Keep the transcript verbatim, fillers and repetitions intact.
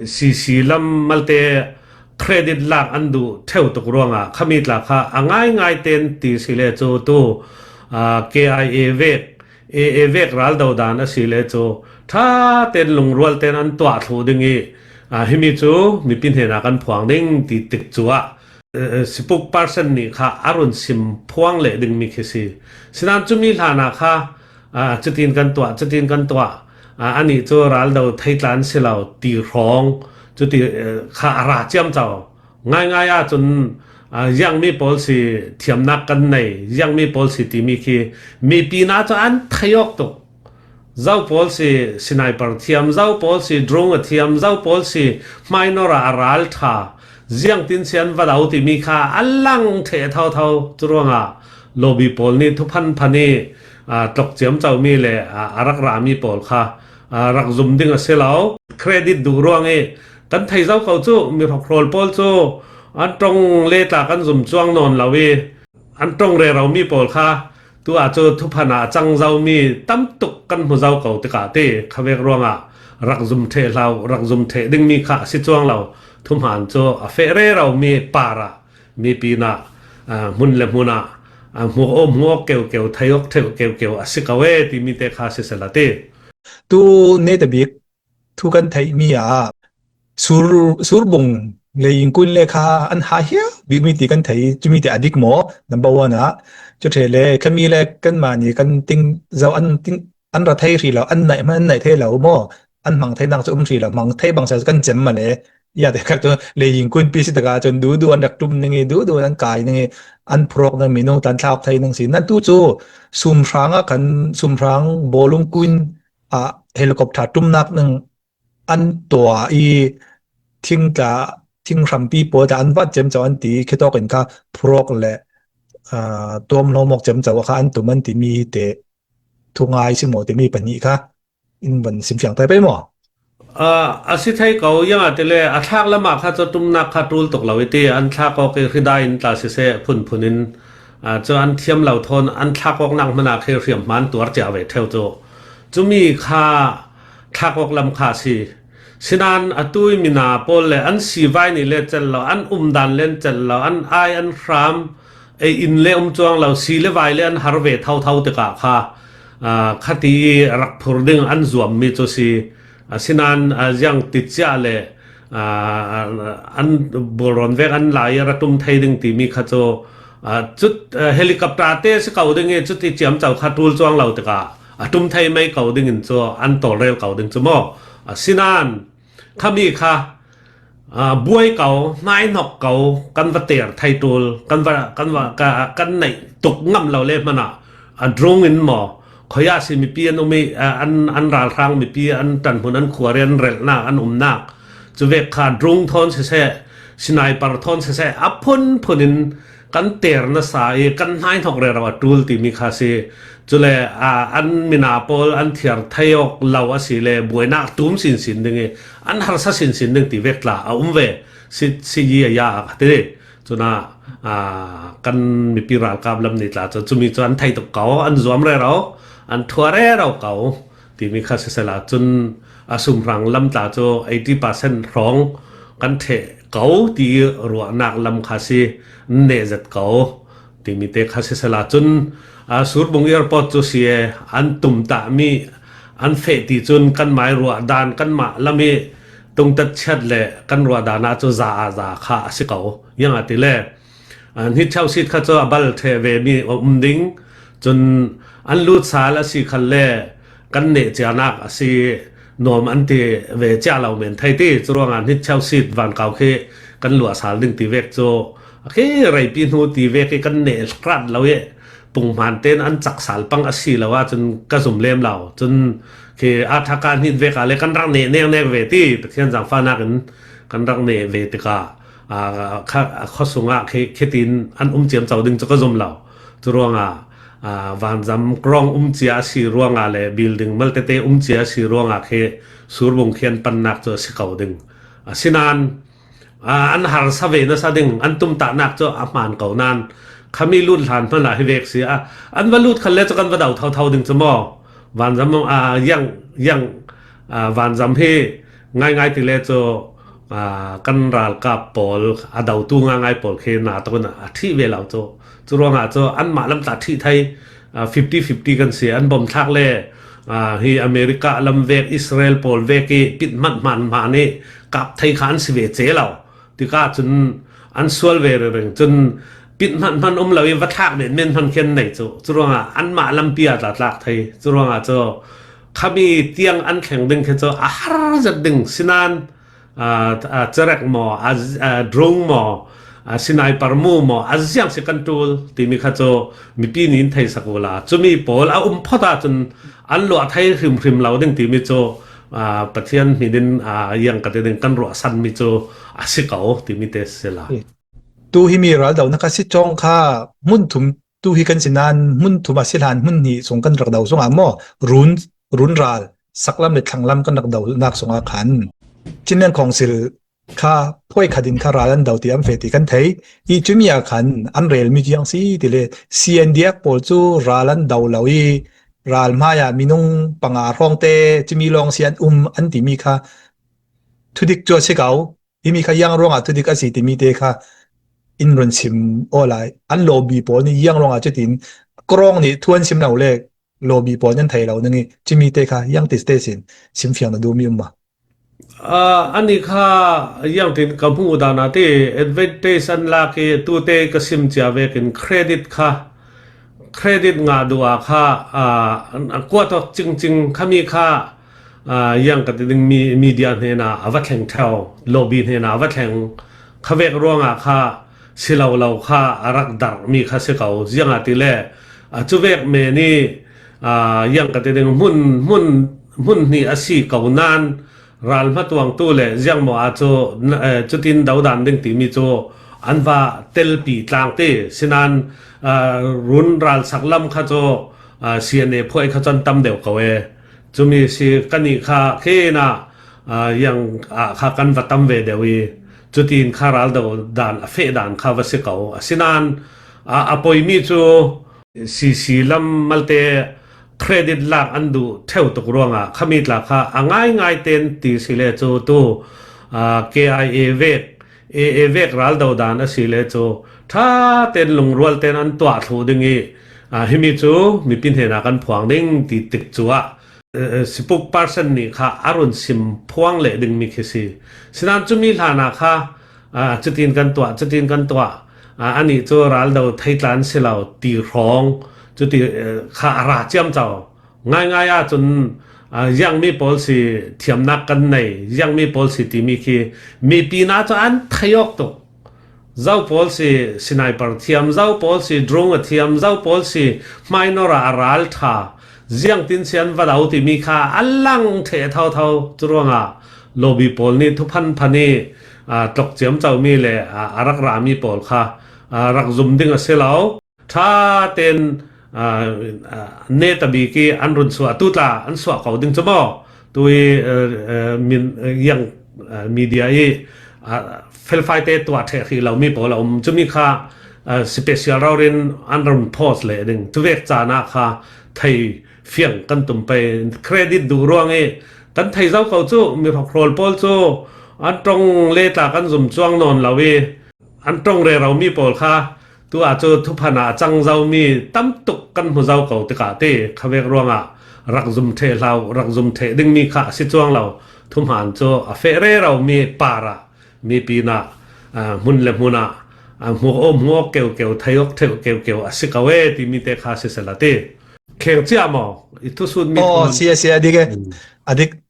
C C lam malte credit lak an duh theuh tuk ruangah khami tla kha a ngaingai ten ti si le cu tu, aa, K I A vek, A A vek ral do dan a si le cu ṭha ten lungrual ten an tuah thluh ding i, aa, himi cu mipi hnenah kan phuang ding ti tik cu ah, eh, spokesperson nih kha a run sim phuang leh dingmi khi si. Sinan cumi hlanah kha, ah, cutin kan tuah, cutin kan tuah, ah, anih cu raldo thei tla an si lo ti hrawng, cuti, eh, kha a ra ciamco. Ngaingai ahcun, ah, ziangmi pawl si thiamnak kan nei, ziangmi pawl si timi khi mipi hna cu an thei awk tuk. Zo pawl si sniper thiam, zo pawl si drone a thiam, zo pawl si hmainor ah a ral ṭha, ziangtin si an va do timi kha a lang ṭheh thotho. Cu ruangah lobby pawl nih thuphan phan i, aa, tlok ciamcomi le, aa, a rak rami pawl kha, aa, rak zum ding a si lo. Credit duh ruang i kan thei zo ko cu, mi hrokhrawl pawl cu an ṭong le tla kan zum cuang nawn lo i, an ṭong reromi pawl kha tu ah cu thuphan ah a cang zomi tam tuk kan hmu zo ko tikah ti khavek ruangah rak zum ṭheh hlau, rak zum ṭheh dingmi kha a si cuang lo. Thuhmaan cu a feh reromi par ah mipi hna, aa, hmun le hmun ah, aa, hmuh awk, hmuh awk keukeu, thei awk thei keukeu a si ko e timi te kha sisela ti. Tu netabik thu kan theihmi ah sur, surbung le ingkun le kha an ha hia bikmi ti kan thei, cumi te a dik maw? Number one ah, cu ṭhe le khami le kanmah nih kan ting zo an ting, an ra thei hrih lo, an naih hmanh an naih thei lo maw? An hmang theinak cu um hrih lo, hmang thei bang si kan cem ma le. Ya te khat cu le ingkun pi si takah cun duhduh an rak ṭum ning i, duhduh an kai ning i, an phurok ning, minung tla an thlak thei ning si. Nan tu cu sumhrang ah khan, sumhrang bawlung kuin ah helicopter ṭumnak ning an tuah i, thingtla, thinghrampi pawl tla an vat ciamco an ti, khitawk in kha phurok le, aa, tuamhlawm awk ciamco kha an tum an timi hi te thungai si maw timi pahnih kha in van simfiang tai pei maw? Aa, a si thei ko, ziangahtile a thlak lamah kha cu ṭumnak kha ṭul tuk lo i ti, an thlak awk i hridai in tla siseh, phunphun in, aa, cu an thiam lo thawn an thlak awknak hmanh ah khi hriamhma an tuar cia ve ṭheu cu. Cumi kha thlak awk lam kha a si. Sinan atu i mina pawl le an sivai nih le celh lo, an umdan le an celh lo, an ai an hram, ei inn le um cuang lo, si le vai le an har ve thotho tikah kha, aa, khati i rak phur ding an zuammi cu si. Asinan, aa, ziang ticiah le, aa, an bawlrawn vek an lai i ra ṭum thei ding timi kha cu, aa, cut, aa, helicopter te si ko ding i cuti ciamco kha ṭul cuang lo tikah a ṭum thei mei ko ding in cu an tawlrel ko ding cu maw? Asinan khami kha, aa, buai ko, hnaihnok ko, kan va ter thei ṭul, kan va, kan va, ka, kan neih tuk ngam lo le hmanh ah, a drone in maw, khuaia si mipi an um i, aa, an, an ralhrang mipi an ṭanhmun, an khuari, an relhnak, an umnak, cu vek kha drone thawn siseh, sniper thawn siseh, a phunphun in kan ter nasa i kan hnaihnok rero a ṭul timi kha si. Cule, aa, an mina pawl an thiar thei awk lo a si le buainak tum sinsin ding i an harsa sinsin ding ti vek tla a um ve. Si, si i a ya a ka ti. Cunah, aa, kan mipi ralkap lam nih tla cu cumi cu an thei tuk ko, an zuam rero, an ṭhua rero ko timi kha sisela cun a sumhrang lam tla cu eighty percent hrawng kan ṭheh ko ti i ruahnak lam kha si, an neh zet ko timi te kha sisela cun, aa, Surbung Airport cu si e, an tumtahmi an feh ti cun kanmah i ruah dan kanmah lam i tungtat chiat le kan ruah dan ah cu za aa za kha a si ko. Ziangahtile, aa, hnitcheu sit kha cu a bal ṭheh ve mi a um ding. Cun an lut sal a si khan le kan neh cianak a si nuam an ti ve cia lo men thei ti. Curuangah hnitcheu sit vankau khi kan luah sal ding ti vek cu a khi reipi hnu ti vek i kan neh hrat lo i punghman tein an cak sal pang a si lo ahcun ka zum lem lo. Cun khi a thaka hnit vek ah le kan rak neh neknek ve ti Pathian zaangfahnak in kan rak neh ve tikah, aa, kha, khuasung ah khi, khitin an um ciamco ding cu ka zum lo. Curuangah, aa, vanzam krong um cia a si ruangah le building malte te um cia a si ruangah khi Surbung khi an pannak cu a si ko ding. Asinan, aa, an harsa ve nasa ding, an tumtahnak cu a hmaan ko nain khami lut hlan hmanh ah hi vek si. Aa, an va lut khan le cu kan va do thotho ding cu maw? Vanzam, aa, yang, yang, aa, vanzam hi Ngaingai ti le cu, aa, kan ralkap pawl a dotu ngaingai pawl khi na tawh in a ṭhih ve lo cu. Cu ruangah cu anmah lam tla ṭhih thei, aa, fifty fifty kan si. An bom thlak le, aa, hi America lam vek, Israel pawl vek i pit hmanh hman hman i kap thei kha an si ve ce lo. Tikah cun an sual ve ringring. Cun pit hmanh hman um lo i va thlak men men hman khi an nei cu. Cu ruangah anmah lampi ah tla tlak thei. Cu ruangah cu khami tiang an thleng ding khi cu a har zet ding. Sinan, aa, aa, cerek maw, a, aa, drone maw, aa, sniper mu maw, a ziang si kan ṭul timi kha cu mipi nih in theisak uhla. Cumi pawl a um phawt ahcun an luah thei hrimhrim lo ding timi cu, aa, Pathian hmin in, aa, yang ka ti ding kan ruahsanmi cu a si ko timi te si la. Tu himi raldonak a si cawng kha hmun thum, tu hi kan si nain hmun thum a si hlan hmun hnih sung kan rak do sungah maw, run, run ral, saklam le thlanglam kan rak donak sungah khan Chinland Council kha phuai khat in kha ral an do ti an feh ti kan thei. I cumi ah khan an relmi cu ziang si ti le C N D F pawl cu ral an do lo i ral hmai ah minung panga hrawngte cumi lawng si an um an timi kha thudik cu a si ko. Himi kha ziang ruangah thudik a si timi te kha in run sim aw lai. An lobby pawl nih ziang ruangah cutin krawng nih thu an sim lo le lobby pawl nan thei lo ning i cumi te kha ziang ti te sin simfiang na duhmi um maw? Aa, ani kha ziang tin ka hmuh dan ah ti advantage an lak i tute ka sim cia vekin credit kha, credit ngah duh ah kha, aa, kuat awk cingcing khami kha, aa, ziang ka ti ding mi, media hnenah a va thleng ṭheo, lobby hnenah a va thleng kha vek ruangah kha si lo lo kha a rak darh mi kha si ko. Ziangahtile, aa, cu vek men i, aa, ziang ka ti ding hmun, hmun, hmun hnih a si ko nain ral hmatuangtu le ziangmaw ah cu, eh, cutin dodan ding timi cu an va telpi tlang ti. Sinan, aa, run ralsak lam kha cu, aa, C N A phuai kha cu an tam deuh ko e. Cumi si kan ih kha khin ah, aa, ziang ah kha kan va tam ve deuh i cutin kha raldo dan a feh dan kha va si ko. Asinan, aa, a poimi cu C C lam malte credit lak an duh ṭheu tuk ruangah khami tla kha a ngaingai ten ti si le cu tu, aa, K I A vek, A A vek raldo dan a si le cu ṭha ten lungrual ten an tuah thluh ding i, aa, himi cu mipi hnenah kan phuang ding ti tik cu ah, eh, spokesperson nih kha a run sim phuang leh dingmi khi si. Sinan cumi hlanah kha, aa, cutin kan tuah, cutin kan tuah, aa, anih cu raldo theitlan si lo ti hrawng, cuti, eh, kha a ra ciamco. Ngaingai ahcun, aa, ziangmi pawl si thiamnak kan nei, ziangmi pawl si timi khi mipi hna cu an thei awk tuk. Zo pawl si sniper thiam, zo pawl si drone a thiam, zo pawl si hmainor ah a ral ṭha, ziangtin si an va do timi kha a lang ṭheh thotho. Cu ruangah lobby pawl nih thuphan phan i, aa, tlok ciamcomi le, aa, a rak rami pawl kha, aa, rak zum ding a si lo. Ṭha ten, aa, aa, neta bik i an run suah, tu tla an suah ko ding cu maw? Tu i, aa, aa, min, aa, ziang, aa, media i, aa, felfai te tuah ṭheh hrih lomi pawl a um. Cumi kha, aa, special rori in an run post leh ding. Cuvek caan ah kha thei fiang kan tum pei. Credit duh ruang i kan thei zo ko cu, mi hrokhrawl pawl cu an ṭong le tla kan zum cuang nawn lo i, an ṭong rero mi pawl kha tu ah cu thuphan ah a cang zomi tam tuk kan hmu zo ko tikah ti kha vek ruangah rak zum ṭheh hlau, rak zum ṭheh dingmi kha a si cuang lo. Thuhmaan cu a feh rero mi par ah mipi hna, aa, hmun le hmun ah, aa, hmuh awk, hmuh awk keukeu, thei awk ṭheh keukeu a si ko e timi te kha sisela ti. Kheng cia maw? I thusun mi aw, kha si a si a dik e. Hmm. A dik.